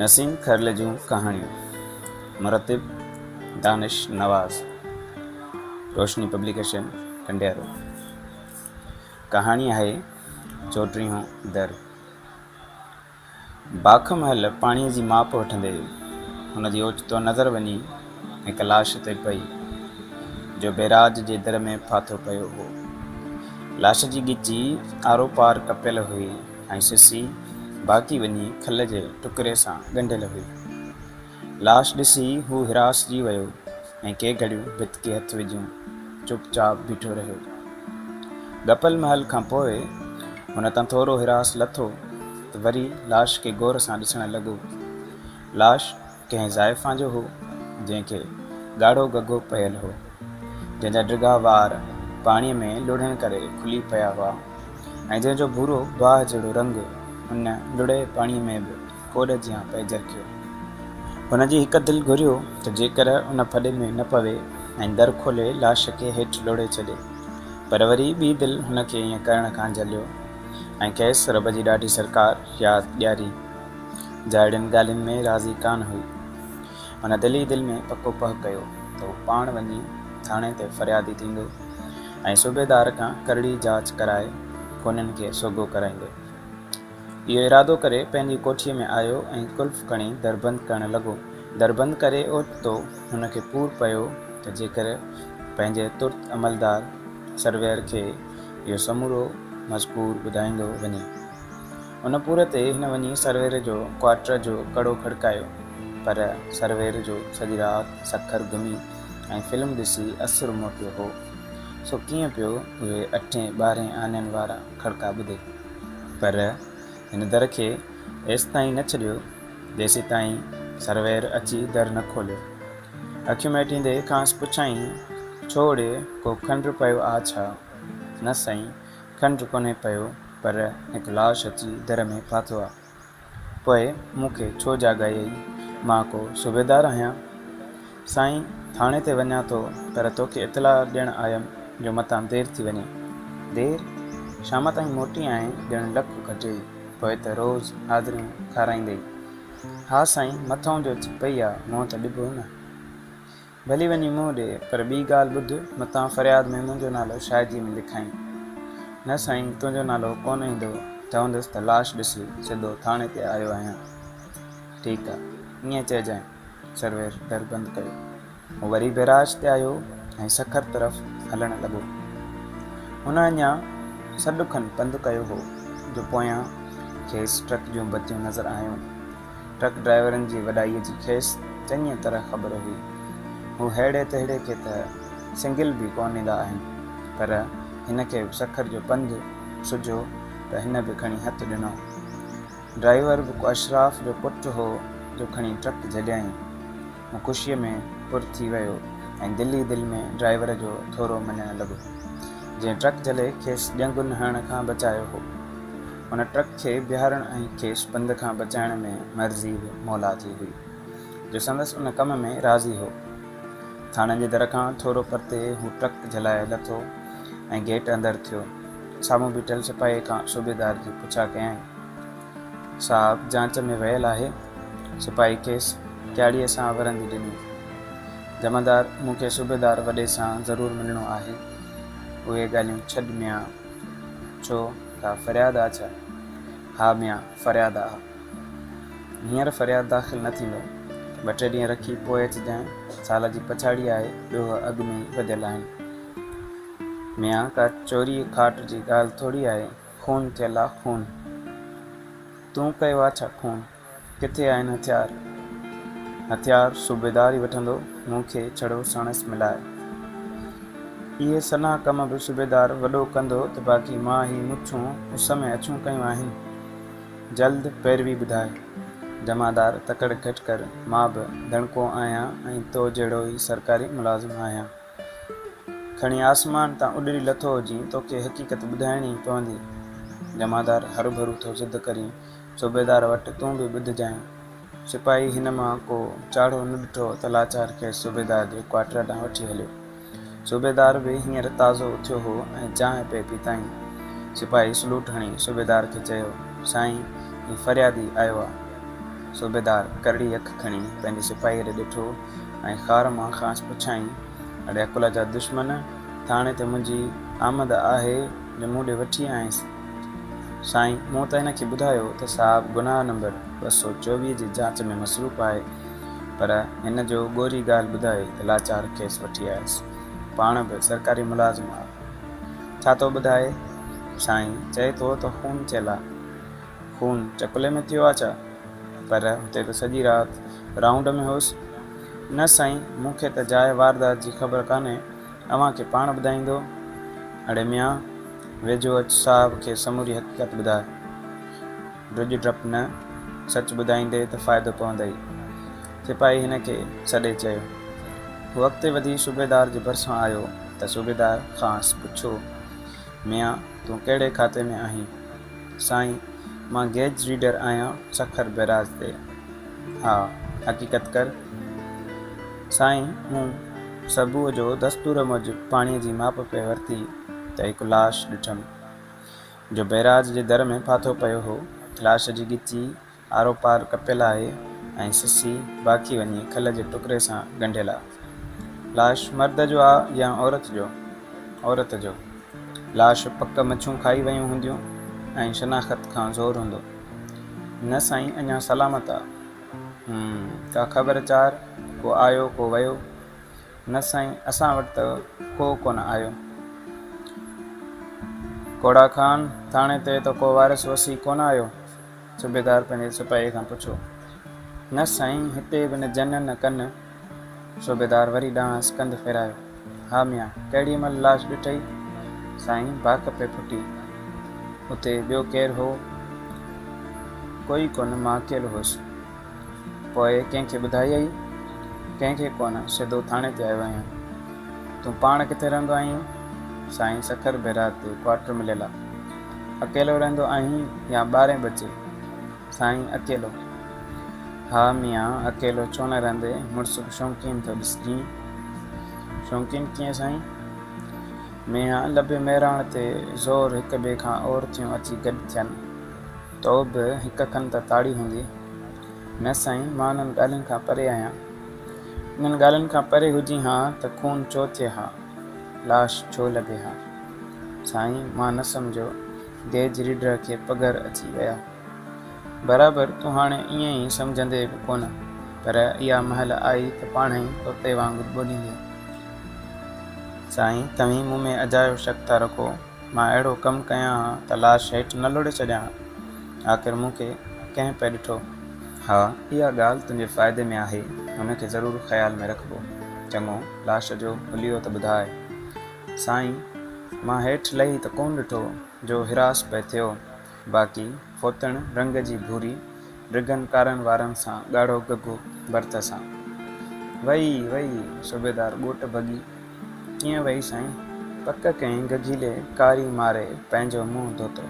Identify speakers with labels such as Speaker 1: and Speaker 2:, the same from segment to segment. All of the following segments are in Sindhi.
Speaker 1: نسيم کرل جون ڪهاڻيون، مرتب دانش نواز، روشني پبليڪيشن ڪنڊيارو. ڪهاڻي آهي چوٽيهون در. باک مهل پاڻيء جي ماپ وٺندي هن جي اوچتو نظر وڃي هڪ لاش تي پئي، جو بئراج جي در ۾ ڦاٿو پيو هو. لاش جي ڳچي آروپار ڪپيل هئي ۽ سسي باقي وڃي کل جي ٽڪري سان ڳنڍيل هئي. لاش ڏسي هو هراسجي ويو ۽ ڪي گهڙيون ڀت کي هٿ وجهيون چپ چاپ بيٺو رهيو. ڳپل مهل کان پوء هن تان ٿورو هراس لٿو ته وري لاش کي غور سان ڏسڻ لڳو. لاش ڪنهن زائفان جو هو، جنهن کي ڳاڙهو گگو پيل هو، جنهن جا ڊگها وار پاڻيء ۾ لڙهڻ ڪري کلي پيا هئا ۽ جنهن جو ڀورو باهه جهڙو رنگ ان لڙهي پاڻيء ۾ به ڪوڏ جيان پئي جرڪيو. هن جي هڪ دل گهريو ته جيڪر ان ڦڏي ۾ نه پوي ۽ در کولي لاش کي هيٺ لوڙهي ڇڏي، پر وري ٻي دل هن کي ائين ڪرڻ کان جهليو ۽ کيس رب جي ڏاڍي سرڪار ياد ڏياري، جا اهڙين ڳالهين ۾ راضي ڪانه هئي. هن دل ئي دل ۾ پڪو پهه ڪيو ته هو پاڻ وڃي ٿاڻي تي فريادي ٿيندو ۽ صوبيدار کان ڪرڙي جاچ ڪرائي خونين کي سوگهو ڪرائيندو. اهو ارادو ڪري پنهنجي ڪوٺيء ۾ آيو ۽ قلف کڻي در بند ڪرڻ لڳو. در بند ڪري اوچتو هن کي پور پيو ته جيڪر پنهنجي ترت عملدار سرويئر کي اهو سمورو مذڪور ٻڌائيندو وڃي. ان پور تي هن وڃي سرويئر جو ڪوارٽر جو ڪڙو کڙڪايو، پر سرويئر جو سڄي رات سکر گهمي ۽ فلم ڏسي اسر موٽيو هو، سو ڪيئن پيو اهي اٺين ٻارهين آنين وارا کڙڪا ٻڌي. پر هن در کي ايستائين نه ڇڏيو، جيسيتائين سرويئر اچي در نه کوليو. اکيون مهٽيندي کانئس پڇيائين، ڇو ڙي، ڪو کنڊ پيو آ ڇا؟ نه سائين، کنڊ ڪونهي پيو، پر هڪ لاش اچي در ۾ ڦاٿو آ. پوء مون کي ڇو جاڳايئي؟ مان ڪو صوبيدار آهيان؟ سائين، ٿاڻي تي وڃان ٿو، پر توکي اطلاع ڏيڻ آيم جو متان دير ٿي وڃي. دير؟ شام تائين موٽي آئين ڄڻ لک گهٽيئي، پوء ته روز حاضريون کارائيندئي. ها سائين، مٿئون جو اچي پئي آ، منهن ته ڏبو نه. ڀلي وڃي منهن ڏي، پر ٻي ڳالهه ٻڌ، متان فرياد ۾ منهنجو نالو شاهديء ۾ لکائين. نه سائين، تنهنجو نالو ڪونه ايندو، چوندس ته لاش ڏسي سڌو ٿاڻي تي آيو آهيان. ٺيڪ آ، ائين چئجانء. سروير در بند ڪيو. هو وري بئراج تي آيو ۽ سکر طرف هلڻ لڳو. هن اڃا سڏ کن پنڌ ڪيو هو جو پويان کيس ٽرڪ جون بتيون نظر آيون. ٽرڪ ڊرائيورن جي وڏائيء جي کيس چڱيء طرح خبر هئي. هو ههڙي تهڙي کي ته سنگل به ڪونه ڏيندا آهن، پر هن کي به سکر جو پنڌ سجهيو ته هن به کڻي هٿ ڏنو. ڊرائيور به ڪو اشراف جو پٽ هو جو کڻي ٽرڪ جهليائين. هو خوشيء ۾ پر ٿي ويو ۽ دل ئي دل ۾ ڊرائيور جو ٿورو مڃڻ لڳو، جنهن ٽرڪ جهلي کيس ڄنگهن هڻڻ کان بچايو هو. هن ٽرڪ کي بيهارڻ ۽ کيس پنڌ کان بچائڻ ۾ مرضي به مولا جي هئي، جو سندس ان ڪم ۾ راضي هو. ٿاڻي جي در کان ٿورو پرتي هو ٽرڪ جهلائي لٿو ۽ گيٽ اندر ٿيو. سامهون بيٺل سپاهيء کان صوبيدار جي پڇا ڪيائين. صاحب جانچ ۾ ويل آهي. سپاهي کيس ڪياڙيء سان ورندي ڏني. جمعدار، مون کي صوبيدار وڏي سان ضرور ملڻو آهي. اهي ڳالهيون ڇڏ ميان. ڇو، ڪا فرياد آ ڇا؟ ها ميان، فرياد آ. هينئر فرياد داخل نه ٿيندو. ٻه ٽي ڏينهن رکي پوء اچجانء. سال جي پڇاڙي آهي، ڏوهه اڳ ۾ ئي وڌيل آهن. ميان، ڪا چوريء کاٽ جي ڳالهه ٿوري آهي. خون ٿيل آ خون. تون ڪيو آ ڇا خون؟ ڪٿي آهن هٿيار؟ هٿيار صوبيدار ئي وٺندو، مون کي ڇڙو ساڻس ملاء. اهي سنها ڪم به صوبيدار وڏو ڪندو ته باقي مان هي مڇون اس ۾ اڇيون ڪيون آهن. جلد پيروي ٻڌاء. جمعدار تڪڙ گهٽ ڪر، مان به ڌڻڪو آهيان ۽ تو جهڙو ئي سرڪاري ملازم آهيان. کڻي آسمان تان اڏري لٿو هجين، توکي حقيقت ٻڌائڻي ئي پوندي. جمعدار هروڀرو ٿو ضد ڪرين، صوبيدار وٽ تون به ٻڌجانء. سپاهي هن مان ڪو چاڙهو نه ڏٺو ته لاچار کيس صوبيدار جي ڪوارٽر ڏانهن وٺي هليو. صوبيدار به هينئر تازو اٿيو هو ۽ چانهه پئي پيتائين. سپاهي سلوٽ هڻي صوبيدار کي چيو، سائين، هي فريادي آيو آ. صوبيدار ڪرڙي اک کڻي پنهنجي سپاهيء ڏي ڏٺو ۽ خار مان کانئس پڇيائين، اڙي عقل جا دشمن، ٿاڻي تي منهنجي آمد آهي جو مون ڏي وٺي آئينس؟ سائين، مون ته هن کي ٻڌايو ته صاحب گناهه نمبر 224 جي جاچ ۾ مصروف آهي، پر هن جو ڳوري ڳالهه ٻڌائي ته لاچار کيس وٺي آيس. پاڻ به سرڪاري ملازم آ. ڇا ٿو ٻڌائي؟ سائين، چئي ٿو ته خون ٿيل آ. خون چڪلي ۾ ٿيو آ ڇا؟ پر هتي ته سڄي رات رائونڊ ۾ هوس. نه سائين، مون کي ته جاء واردات جي خبر ڪانهي، اوهان کي پاڻ ٻڌائيندو. اڙي ميان، ويجهو اچ صاحب کي سموري حقيقت ٻڌاء. ڊڄ ڊپ نه، سچ ٻڌائيندي ته فائدو پوندئي. سپاهي هن کي سڏي چيو. هو اڳتي وڌي صوبيدار جي ڀرسان آيو ته صوبيدار کانئس پڇيو، ميان، تون ڪهڙي کاتي ۾ آهين؟ سائين، مان گيج ريڊر آهيان سکر بئراج تي. ها، حقيقت ڪر. سائين، مون صبوح جو دستور موجب پاڻيء جي ماپ پئي ورتي ته هڪ لاش ڏٺم، جو بئراج جي در ۾ ڦاٿو پيو هو. لاش جي ڳچي آروپار ڪپيل آهي ۽ سسي باقي وڃي کل جي ٽڪري سان ڳنڍيل آ. لاش مرد جو آ يا عورت جو؟ عورت جو. لاش پڪ مڇون کائي ويون هونديون ۽ شناخت کان زور هوندو. نه سائين اڃا سلامت آ. هم، ڪا خبر چار، ڪو آيو ڪو ويو؟ نه سائين اسان وٽ ته ڪو ڪونه آيو. کوڙا خان، ٿاڻي تي ته ڪو وارث وسي ڪونه آيو؟ صوبيدار پنهنجي سپاهيء کان پڇيو. نه سائين، هتي به نه جن نه ڪن. صوبيدار وري ڏانهس ڪنڌ ڦيرايو. ها ميان، ڪهڙيء مهل لاش ڏٺئي؟ سائين، باک پئي ڦٽي. اتي ٻيو ڪير هو؟ ڪوئي ڪونه، مان اڪيلو هوس. پوء ڪنهن کي ٻڌايئي؟ ڪنهن کي ڪونه، سڌو ٿاڻي تي آيو آهيان. تون پاڻ ڪٿي رهندو آهين؟ سائين، سکر بئراج تي ڪوارٽر مليل آ. اڪيلو رهندو آهين يا ٻارين ٻچي؟ سائين، اڪيلو. ها ميان، اڪيلو ڇو نه رهندي، مڙس به شوقين ٿو ڏسجين. شوقين ڪيئن سائين؟ ميان، لب مهراڻ تي زور هڪ ٻئي کان اور ٿيون اچي گڏ ٿين. تو به هڪ کن ته تاڙي هوندي. نه سائين، مان انهن ڳالهين کان پري آهيان. انهن ڳالهين کان پري هجين ها ته خون ڇو ٿئي ها؟ لاش ڇو لڀي ها؟ سائين، مان نه سمجهيو. گيج ريڊر کي پگهر اچي ويا. برابر، تون هاڻي ائين ئي سمجهندين به ڪونه، پر اها مهل آئي ته پاڻهئي طوطي وانگر ٻوليندين. سائين، توهين مون ۾ اجايو شڪ ٿا رکو. مان اهڙو ڪم ڪيان ها ته لاش هيٺ نه لوڙهي ڇڏيان ها. آخر مون کي ڪنهن پئي ڏٺو؟ ها، اها ڳالهه تنهنجي فائدي ۾ آهي، ان کي ضرور خيال ۾ رکبو. چڱو، لاش جو حليو ته ٻڌاء. سائين، مان هيٺ لهي ته ڪونه ڏٺو، جو هراس پئي ٿيو. باقي فوتڻ رنگ جي ڀوري، ڊگهن ڪارن وارن سان ڳاڙهو گگهو ڀرت سان. وئي، وئي، صوبيدار ڳوٽ ڀڳي. ڪيئن وئي سائين؟ پڪ ڪنهن گگهيلي ڪاري ماري پنهنجو منهن ڌوتو.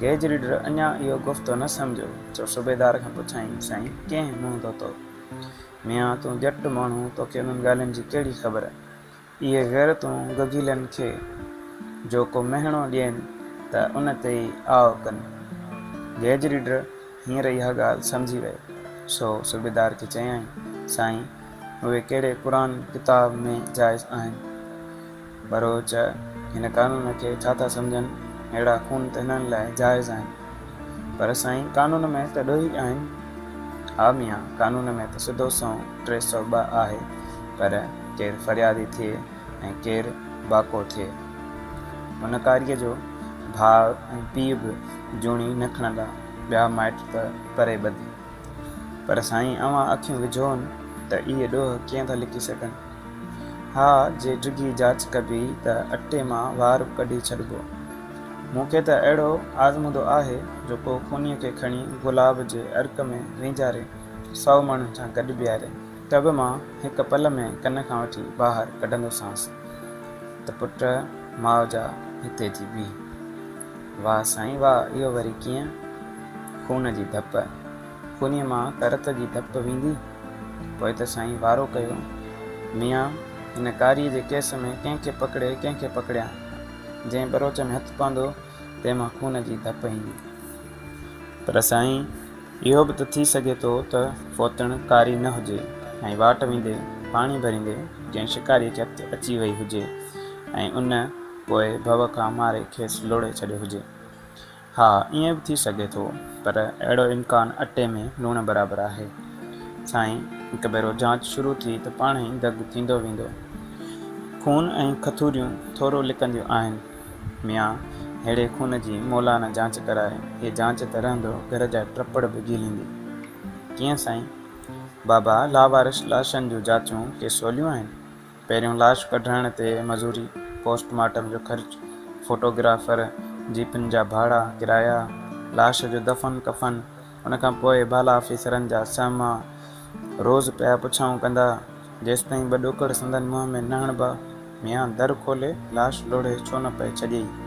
Speaker 1: گيج ريڊر اڃا اهو گفتو نه سمجهيو، سو صوبيدار کان پڇيائين، سائين ڪنهن منهن ڌوتو؟ ميان تون ڄٽ ماڻهو، توکي انهن ڳالهين جي ڪهڙي خبر؟ اهي غيرتون گگهيلن کي جو ڪو مهڻو ڏين ته ان تي ئي آء ڪن. گيج ريڊر هينئر اها ڳالهه سمجهي ويو، سو صوبيدار کي چيائين، سائين! اهي ڪهڙي قرآن ڪتاب ۾ جائز آهن؟ ٻروچ هن قانون کي ڇا ٿا سمجهن؟ اهڙا خون ته هنن لاء جائز آهن. پر سائين قانون ۾ ته ڏوهي آهن. ها ميان قانون ۾ ته سڌو سنئون 302 آهي پر ڪير فريادي ٿئي ۽ ڪير باڪو ٿئي. ان ڪاريء جو ڀاء ۽ پيء به جوڻي نه کڻندا، ٻيا مائٽ ته پري ٻڌ. پر سائين اوهان اکيون وجهون ته اهي ڏوهه ڪيئن ٿا لڪي سگهن؟ ها جي ڊگهي جاچ ڪبي ته اٽي مان وار به ڪڍي ڇڏبو. مون کي ته اهڙو آزمودو آهي جو ڪو خونيء کي کڻي گلاب جي عرق ۾ وينجهاري سئو ماڻهن سان گڏ بيهاري ته به مان هڪ پل ۾ ڪن کان وٺي ٻاهر ڪڍندوسانس ته پٽ ماء جا هتي ٿي بيهه. واهه سائين واهه اهو وري ڪيئن؟ خون جي ڌپ. خونيء مان ته رت جي ڌپ ويندي. پوء ته سائين وارو ڪيو. ميان، هن ڪاريء جي ڪيس ۾ ڪنهن کي پڪڙي ڪنهن کي پڪڙيان؟ جنهن ٻروچ ۾ هٿ پوندو، تنهن مان خون جي ڌپ ايندي. پر سائين، اهو به ته ٿي سگهي ٿو ته فوتڻ ڪاري نه هجي ۽ واٽ ويندي پاڻي ڀريندي ڪنهن شڪاريء کي هٿ اچي وئي هجي ۽ ان پوء ڀؤ کان ماري کيس لوڙهي ڇڏيو هجي. ها، ائين به ٿي سگهي ٿو، پر اهڙو امڪان اٽي ۾ لوڻ برابر آهي. سائين، هڪ ڀيرو جاچ شروع ٿي ته پاڻهئي دڳ ٿيندو ويندو. خون ۽ کٿوريون ٿورو لڪنديون آهن. ميان، ههڙي خون جي مولا نه جاچ ڪرائي، هيء جاچ ته رهندو گهر جا ٽپڙ به گهليندي. ڪيئن سائين؟ بابا، لاوارث لاشن جون جاچون ڪي سوليون آهن؟ پهريون لاش ڪڍرائڻ تي مزوري، پوسٽ مارٽم جو خرچ، فوٽو گرافر، جيپن جا ڀاڙا، ڪرايا، لاش جو دفن ڪفن، ان کان پوء بالا آفيسرن جا سهما روز پيا پڇائون ڪندا، جيستائين ٻه ڏوڪڙ سندن منهن ۾ نه هڻبا، ميان در کولي لاش لوڙهي ڇو نه پئي ڇڏيئي؟